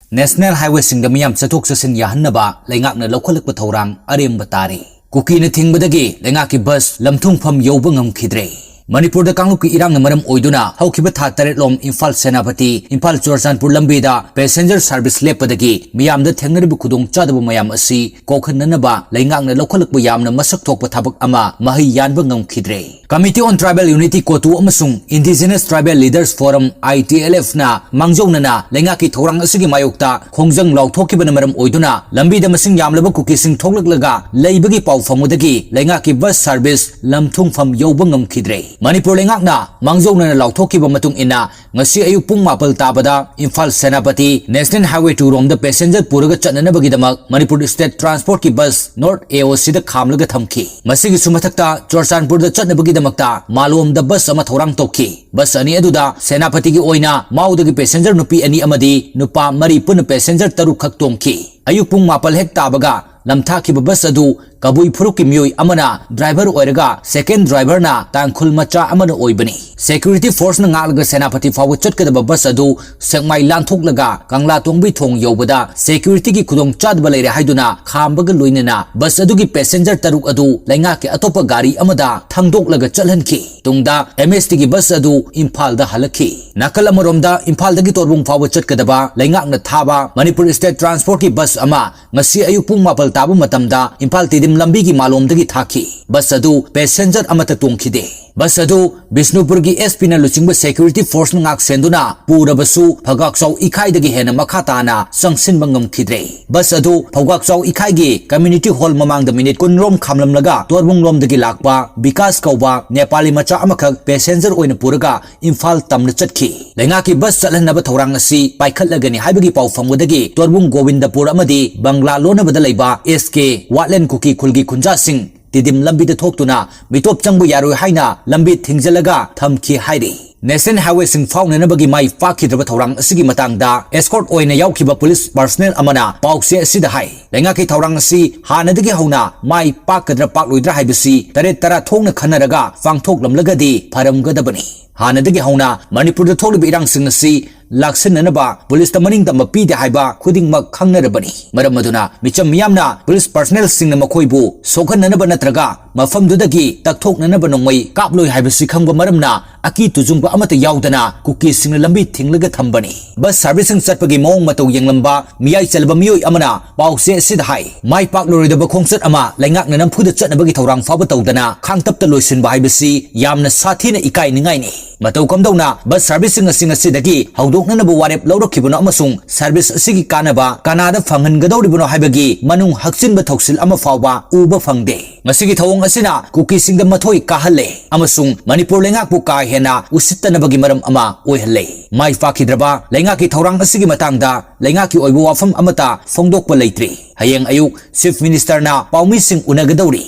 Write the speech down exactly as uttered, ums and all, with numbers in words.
National ꯍꯥꯏꯋꯦꯁꯤꯡꯗ ꯃꯤꯌꯥꯝ ꯆꯠꯊꯣꯛ ꯆꯠꯁꯤꯟ ꯌꯥꯍꯟꯅꯕ ꯂꯩꯉꯥꯛꯅ ꯂꯧꯈꯠꯂꯛꯄ ꯊꯧꯔꯥꯡ ꯑꯔꯦꯝꯕ ꯇꯥꯔꯦ꯫ ꯀꯨꯀꯤꯅ ꯊꯤꯡꯕꯗꯒꯤ ꯂꯩꯉꯥꯛꯀꯤ ꯕꯁ ꯂꯝꯊꯨꯡꯐꯝ ꯌꯧꯕ ꯉꯝꯈꯤꯗ꯭ꯔꯦ꯫ ꯃꯅꯤꯄꯨꯔꯗ ꯀꯥꯡꯂꯨꯞꯀꯤ ꯏꯔꯥꯡꯅ ꯃꯔꯝ ꯑꯣꯏꯗꯨꯅ ꯍꯧꯈꯤꯕ ꯊꯥ ꯇꯔꯦꯠꯂꯣꯝ ꯏꯝꯐꯥꯜ ꯁꯦꯅꯥꯄꯇꯤ, ꯏꯝꯐꯥꯜ ꯆꯨꯔꯆꯥꯟꯄꯨꯔ ꯂꯝꯕꯤꯗ ꯄꯦꯁꯦꯟꯖꯔ ꯁꯥꯔꯚꯤꯁ ꯂꯦꯞꯄꯗꯒꯤ ꯃꯤꯌꯥꯝꯗ ꯊꯦꯡꯅꯔꯤꯕ ꯈꯨꯗꯣꯡꯆꯥꯗꯕ ꯃꯌꯥꯝ ꯑꯁꯤ ꯀꯣꯛꯍꯟꯅꯅꯕ ꯂꯩꯉꯥꯛꯅ ꯂꯧꯈꯠꯂꯛꯄ ꯌꯥꯝꯅ ꯃꯁꯛ ꯊꯣꯛꯄ ꯊꯕꯛ ꯑꯃ ꯃꯍꯩ ꯌꯥꯟꯕ ꯉꯝꯈꯤꯗ꯭ꯔꯦ꯫ Committee on Tribal Unity, ꯀꯣꯇꯨ ꯑꯃꯁꯨꯡ Indigenous Tribal Leaders Forum, I T L F ꯅ ꯃꯥꯡꯖꯧꯅꯅ ꯂꯩꯉꯥꯛꯀꯤ ꯊꯧꯔꯥꯡ ꯑꯁꯤꯒꯤ ꯃꯥꯌꯣꯛꯇ ꯈꯣꯡꯖꯪ ꯂꯥꯎꯊꯣꯛꯈꯤꯕꯅ ꯃꯔꯝ ꯑꯣꯏꯗꯨꯅ ꯂꯝꯕꯤꯗ ꯃꯁꯤꯡ ꯌꯥꯝꯂꯕ ꯀꯨꯀꯤꯁꯤꯡ ꯊꯣꯛꯂꯛꯂꯒ ꯂꯩꯕꯒꯤ ꯄꯥꯎ ꯐꯪꯕꯗꯒꯤ ꯂꯩꯉꯥꯛꯀꯤ ꯕꯁ ꯁꯥꯔꯚꯤꯁ ꯂꯝꯊꯨꯡꯐꯝ ꯌꯧꯕ ꯉꯝꯈꯤꯗ꯭ꯔꯦ꯫ ꯃꯅꯤꯄꯨꯔ ꯂꯩꯉꯥꯛꯅ ꯃꯥꯡꯖꯧꯅꯅ ꯂꯥꯎꯊꯣꯛꯈꯤꯕ ꯃꯇꯨꯡ ꯏꯟꯅ ꯉꯁꯤ ꯑꯌꯨꯛ ꯄꯨꯡ ꯃꯥꯄꯜ ꯇꯥꯕꯗ Imphal Senapati National Highway two ꯔꯣꯝꯗ ꯄꯦꯁꯦꯟꯖꯔ ꯄꯨꯔꯒ ꯆꯠꯅꯅꯕꯒꯤꯗꯃꯛ ꯃꯅꯤꯄꯨꯔ ꯁ꯭ꯇꯦꯠ ꯇ꯭ꯔꯥꯟꯁꯄꯣꯔꯠꯀꯤ bus north A O C ꯗ ꯈꯥꯝꯂꯒ ꯊꯝꯈꯤ꯫ ꯃꯁꯤꯒꯤꯁꯨ ꯃꯊꯛꯇ ꯆꯨꯔꯆꯥꯟꯄꯨꯔꯗ ꯆꯠꯅꯕꯒꯤꯗꯃꯛꯇ ꯃꯥꯂꯣꯝꯗ ꯕꯁ ꯑꯃ ꯊꯧꯔꯥꯡ ꯇꯧꯈꯤ꯫ ꯕꯁ ꯑꯅꯤ ꯑꯗꯨꯗ ꯁꯦꯅꯥꯄꯇꯤꯒꯤ ꯑꯣꯏꯅ ꯃꯥꯎꯗꯒꯤ ꯄꯦꯁꯦꯟꯖꯔ ꯅꯨꯄꯤ ꯑꯅꯤ ꯑꯃꯗꯤ ꯅꯨꯄꯥ ꯃꯔꯤ ꯄꯨꯟꯅ ꯄꯦꯁꯦꯟꯖꯔ ꯇꯔꯨꯛ ꯈꯛ ꯇꯣꯡꯈꯤ꯫ ꯑꯌꯨꯛ ꯄꯨꯡ ꯃꯥꯄꯜ ꯍꯦꯛ ꯇꯥꯕꯒ ꯂꯝꯊꯥꯈꯤꯕ ꯕꯁ ꯑꯗꯨ ꯀꯕꯨꯏ ꯐꯨꯔꯨꯞꯀꯤ ꯃꯤꯑꯣꯏ ꯑꯃꯅ ꯗ꯭ꯔꯥꯏꯚꯔ ꯑꯣꯏꯔꯒ ꯁꯦꯀꯦꯟ ꯗ꯭ꯔꯥꯏꯚꯔꯅ ꯇꯥꯡꯈꯨꯜ ꯃꯆꯥ ꯑꯃꯅ ꯑꯣꯏꯕꯅꯤ꯫ ꯁꯦꯀ꯭ꯌꯨꯔꯤꯇꯤ ꯐꯣꯔꯁꯅ ꯉꯥꯛꯂꯒ ꯁꯦꯅꯥꯄꯇꯤ ꯐꯥꯎꯕ ꯆꯠꯀꯗꯕ ꯕꯁ ꯑꯗꯨ ꯁꯦꯛꯃꯥꯏ ꯂꯥꯟꯊꯣꯛꯂꯒ ꯀꯪꯂꯥꯇꯣꯡꯕꯤ ꯊꯣꯡ ꯌꯧꯕꯗ ꯁꯦꯀ꯭ꯌꯨꯔꯤꯇꯤꯒꯤ ꯈꯨꯗꯣꯡꯆꯥꯗꯕ ꯂꯩꯔꯦ ꯍꯥꯏꯗꯨꯅ ꯈꯥꯝꯕꯒ ꯂꯣꯏꯅꯅ ꯕꯁ ꯑꯗꯨꯒꯤ ꯄꯦꯁꯦꯟꯖꯔ ꯇꯔꯨꯛ ꯑꯗꯨ ꯂꯩꯉꯥꯛꯀꯤ ꯑꯇꯣꯞꯄ ꯒꯥꯔꯤ ꯑꯃꯗ ꯊꯥꯡꯗꯣꯛꯂꯒ ꯆꯠꯍꯟꯈꯤ꯫ ꯇꯨꯡꯗ M S T ꯒꯤ ꯕꯁ ꯑꯗꯨ ꯏꯝꯐꯥꯜꯗ ꯍꯜꯂꯛꯈꯤ꯫ ꯅꯥꯀꯜ ꯑꯃꯔꯣꯝꯗ ꯏꯝꯐꯥꯜꯗꯒꯤ ꯇꯣꯔꯕꯨꯡ ꯐꯥꯎꯕ ꯆꯠꯀꯗꯕ ꯂꯩꯉꯥꯛꯅ ꯊꯥꯕ ꯃꯅꯤꯄꯨꯔ ꯁ꯭ꯇꯦꯠ ꯇ꯭ꯔꯥꯟꯁꯄꯣꯔꯠꯀꯤ ꯕꯁ ꯑꯃ ꯉꯁꯤ ꯑꯌꯨꯛ ꯄꯨꯡ ꯃꯥꯄꯜ ꯇꯥꯕ ꯃꯇꯝꯗ ꯏꯝꯐꯥꯜ ꯇꯤꯗꯤꯝ ꯂꯝꯕꯤꯒꯤ ꯃꯥꯂꯣꯝꯗꯒꯤ ꯊꯥꯈꯤ꯫ ꯕꯁ ꯑꯗꯨ ꯄꯦꯁꯦꯟꯖꯔ ꯑꯃꯠꯇ ꯇꯣꯡꯈꯤꯗꯦ꯫ ꯕꯁ ꯑꯗꯨ ꯕꯤꯁꯅꯨꯄꯨꯔꯒꯤ S P ꯅ ꯂꯨꯆꯤꯡꯕ ꯁꯦꯀ꯭ꯌꯨꯔꯤꯇꯤ ꯐꯣꯔꯁꯅ ꯉꯥꯛ ꯁꯦꯟꯗꯨꯅ ꯄꯨꯔꯕꯁꯨ ꯐꯧꯒꯥꯛꯆꯥꯎ ꯏꯀꯥꯏꯗꯒꯤ ꯍꯦꯟꯅ ꯃꯈꯥ ꯇꯥꯅ ꯆꯪꯁꯤꯟꯕ ꯉꯝꯈꯤꯗ꯭ꯔꯦ꯫ ꯕꯁ ꯑꯗꯨ ꯐꯧꯒꯥꯛꯆꯥꯎ ꯏꯀꯥꯏꯒꯤ ꯀꯝꯃ꯭ꯌꯨꯅꯤꯇꯤ ꯍꯣꯜ ꯃꯃꯥꯡꯗ ꯃꯤꯅꯤꯠ ꯀꯨꯟ ꯔꯣꯝ ꯈꯥꯝꯂꯝꯂꯒ ꯇꯣꯔꯕꯨꯡꯂꯣꯝꯗꯒꯤ ꯂꯥꯛꯄ ꯕꯤꯀꯥꯁ ꯀꯧꯕ ꯅꯦꯄꯥꯂꯤ ꯃꯆꯥ ꯑꯃꯈꯛ ꯄꯦꯁꯦꯟꯖꯔ ꯑꯣꯏꯅ ꯄꯨꯔꯒ ꯏꯝꯐꯥꯜ ꯇꯝꯅ ꯆꯠꯈꯤ꯫ ꯂꯩꯉꯥꯛꯀꯤ ꯕꯁ ꯆꯠꯍꯟꯅꯕ ꯊꯧꯔꯥꯡ ꯑꯁꯤ ꯄꯥꯏꯈꯠꯂꯒꯅꯤ ꯍꯥꯏꯕꯒꯤ ꯄꯥꯎ ꯐꯪꯕꯗꯒꯤ ꯇꯣꯔꯕꯨꯡ ꯒꯣꯕꯤꯟꯗꯄꯨꯔ ꯑꯃꯗꯤ ꯕꯪꯒ꯭ꯂꯥ ꯂꯣꯟꯅꯕꯗ ꯂꯩꯕ S K ꯋꯥꯠꯂꯦꯟ ꯀꯨꯀꯤ ꯈꯨꯜꯒꯤ ꯈꯨꯟꯖꯥꯁꯤꯡ ꯇꯤꯗꯤꯝ ꯂꯝꯕꯤꯗ ꯊꯣꯛꯇꯨꯅ ꯃꯤꯇꯣꯞ ꯆꯪꯕ ꯌꯥꯔꯣꯏ ꯍꯥꯏꯅ ꯂꯝꯕꯤ ꯊꯤꯡꯖꯤꯜꯂꯒ ꯊꯝꯈꯤ ꯍꯥꯏꯔꯤ꯫ ꯅꯦꯁꯅꯦꯜ ꯍꯥꯏꯋꯦꯁꯤꯡ ꯐꯥꯎꯅꯅꯕꯒꯤ ꯃꯥꯏ ꯄꯥꯛꯈꯤꯗ꯭ꯔꯕ ꯊꯧꯔꯥꯡ ꯑꯁꯤꯒꯤ ꯃꯇꯥꯡꯗ ꯑꯦꯁꯀꯣꯔꯠ ꯑꯣꯏꯅ ꯌꯥꯎꯈꯤꯕ ꯄꯨꯂꯤꯁ ꯄꯔꯁꯅꯦꯜ ꯑꯃꯅ ꯄꯥꯎꯆꯦ ꯑꯁꯤꯗ ꯍꯥꯏ, ꯂꯩꯉꯥꯛꯀꯤ ꯊꯧꯔꯥꯡ ꯑꯁꯤ ꯍꯥꯟꯅꯗꯒꯤ ꯍꯧꯅ ꯃꯥꯏ ꯄꯥꯛꯀꯗ꯭ꯔꯥ ꯄꯥꯛꯂꯣꯏꯗ꯭ꯔꯥ ꯍꯥꯏꯕꯁꯤ ꯇꯔꯦꯠ ꯇꯔꯥ ꯊꯣꯛꯅ ꯈꯟꯅꯔꯒ ꯄꯥꯡꯊꯣꯛꯂꯝꯂꯒꯗꯤ ꯐꯔꯝꯒꯗꯕꯅꯤ꯫ ꯍꯥꯟꯅꯗꯒꯤ ꯍꯧꯅ ꯃꯅꯤꯄꯨꯔꯗ ꯊꯣꯛꯂꯤꯕ ꯏꯔꯥꯡꯁꯤꯡ ꯑꯁꯤ ꯂꯥꯛꯁꯤꯟꯅꯅꯕ ꯄꯨꯂꯤꯁꯇ ꯃꯅꯤꯡ ꯇꯝꯕ ꯄꯤꯗꯦ ꯍꯥꯏꯕ ꯈꯨꯗꯤꯡꯃꯛ ꯈꯪꯅꯔꯕꯅꯤ꯫ ꯃꯔꯝ ꯑꯗꯨꯅ ꯃꯤꯆꯝ ꯃꯤꯌꯥꯝꯅ ꯄꯨꯂꯤꯁ ꯄꯔꯁꯅꯦꯜꯁꯤꯡꯅ ꯃꯈꯣꯏꯕꯨ ꯁꯣꯛꯍꯟꯅꯅꯕ ꯅꯠꯇ꯭ꯔꯒ ꯃꯐꯝꯗꯨꯗꯒꯤ ꯇꯛꯊꯣꯛꯅꯅꯕ ꯅꯣꯡꯃꯩ ꯀꯥꯞꯂꯣꯏ ꯍꯥꯏꯕꯁꯤ ꯈꯪꯕ ꯃꯔꯝꯅ ꯑꯀꯤ ꯇꯨꯖꯨꯡꯕ ꯑꯃꯠꯇ ꯌꯥꯎꯗꯅ ꯀꯨꯀꯤꯁꯤꯡꯅ ꯂꯝꯕꯤ ꯊꯤꯡꯂꯒ ꯊꯝꯕꯅꯤ꯫ ꯕꯁ ꯁꯥꯔꯚꯤꯁꯁꯤꯡ ꯆꯠꯄꯒꯤ ꯃꯑꯣꯡ ꯃꯇꯧ ꯌꯦꯡꯂꯝꯕ ꯃꯤꯌꯥꯏ ꯆꯜꯂꯕ ꯃꯤꯑꯣꯏ ꯑꯃꯅ ꯄꯥꯎꯆꯦ ꯑꯁꯤꯗ ꯍꯥꯏ, ꯃꯥꯏ ꯄꯥꯛꯂꯔꯣꯏꯗꯕ ꯈꯣꯡꯆꯠ ꯑꯃ ꯂꯩꯉꯥꯛꯅ ꯅꯝꯐꯨꯗ ꯆꯠꯅꯕꯒꯤ ꯊꯧꯔꯥꯡ ꯐꯥꯎꯕ ꯇꯧꯗꯅ ꯈꯥꯡꯇꯞꯇ ꯂꯣꯏꯁꯤꯟꯕ ꯍꯥꯏꯕꯁꯤ ꯌꯥꯝꯅ ꯁꯥꯊꯤꯅ ꯏꯀꯥꯏꯅꯤꯡꯉꯥꯏꯅꯤ꯫ ꯃꯇꯧ ꯀꯝꯗꯧꯅ ꯕꯁ ꯁꯥꯔꯚꯤꯁꯁꯤꯡ ꯑꯁꯤꯡ ꯑꯁꯤꯗꯒꯤ ꯍꯧꯗꯣꯛꯅꯅꯕ ꯋꯥꯔꯦꯞ ꯂꯧꯔꯛꯈꯤꯕꯅꯣ ꯑꯃꯁꯨꯡ ꯁꯥꯔꯚꯤꯁ ꯑꯁꯤꯒꯤ ꯀꯥꯟꯅꯕ ꯀꯅꯥꯗ ꯐꯪꯍꯟꯒꯗꯧꯔꯤꯕꯅꯣ ꯍꯥꯏꯕꯒꯤ ꯃꯅꯨꯡ ꯍꯛꯆꯤꯟꯕ ꯊꯧꯁꯤꯜ ꯑꯃ ꯐꯥꯎꯕ ꯎꯕ ꯐꯪꯗꯦ꯫ ꯃꯁꯤꯒꯤ ꯊꯧꯑꯣꯡ ꯑꯁꯤꯅ ꯀꯨꯀꯤꯁꯤꯡꯗ ꯃꯊꯣꯏ ꯀꯥꯍꯜꯂꯦ ꯑꯃꯁꯨꯡ ꯃꯅꯤꯄꯨꯔ ꯂꯩꯉꯥꯛꯄꯨ ꯀꯥ ꯍꯦꯟꯅ ꯎꯁꯤꯠꯇꯅꯕꯒꯤ ꯃꯔꯝ ꯑꯃ ꯑꯣꯏꯍꯜꯂꯦ꯫ ꯃꯥꯏ ꯄꯥꯛꯈꯤꯗ꯭ꯔꯕ ꯂꯩꯉꯥꯛꯀꯤ ꯊꯧꯔꯥꯡ ꯑꯁꯤꯒꯤ ꯃꯇꯥꯡꯗ ꯂꯩꯉꯥꯛꯀꯤ ꯑꯣꯏꯕ ꯋꯥꯐꯝ ꯑꯃꯠꯇ ꯐꯣꯡꯗꯣꯛꯄ ꯂꯩꯇ꯭ꯔꯤ꯫ ꯍꯌꯦꯡ ꯑꯌꯨꯛ ꯆꯤꯐ ꯃꯤꯅꯤꯁꯇꯔꯅ ꯄꯥꯎꯃꯤꯁꯤꯡ ꯎꯅꯒꯗꯧꯔꯤ꯫